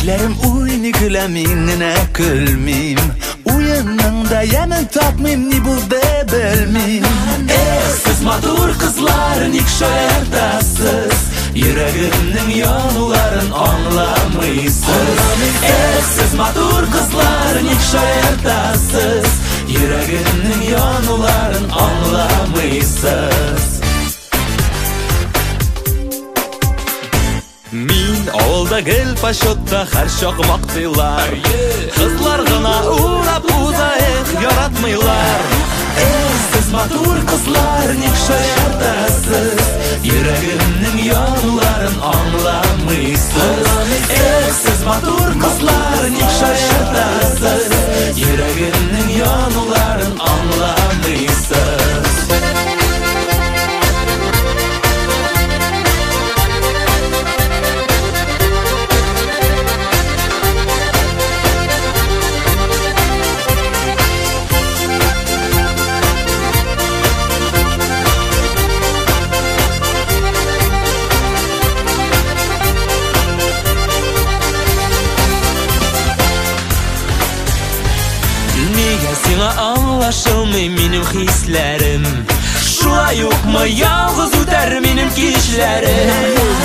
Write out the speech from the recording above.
Яшьләрем уйный көлә, мин генә көлмим. Уенның да ямен тапмыйм, ни булды белмим. Эх, сез матур кызлар, ник шаяртасыз? Йөрәгемнең януларын аңламыйсыз. Эх, сез матур кызлар, ник шаяртасыз? Йөрәгемнең януларын аңламыйсыз. Мин авылда гел почетта, һәр чак мактыйлар. Кызлар гына урап уза, эх, яратмыйлар. Эх, сез матур кызлар, ник шаяртасыз? Йөрәгемнең януларын аңламыйсыз. Эх, сез матур кызлар, ник шаяртасыз? Йөрәгемнең януларын аңламыйсыз. Нигә сиңа аңлашылмый минем хисләрем? Шулай укмы ялгыз үтәр минем кичләрем?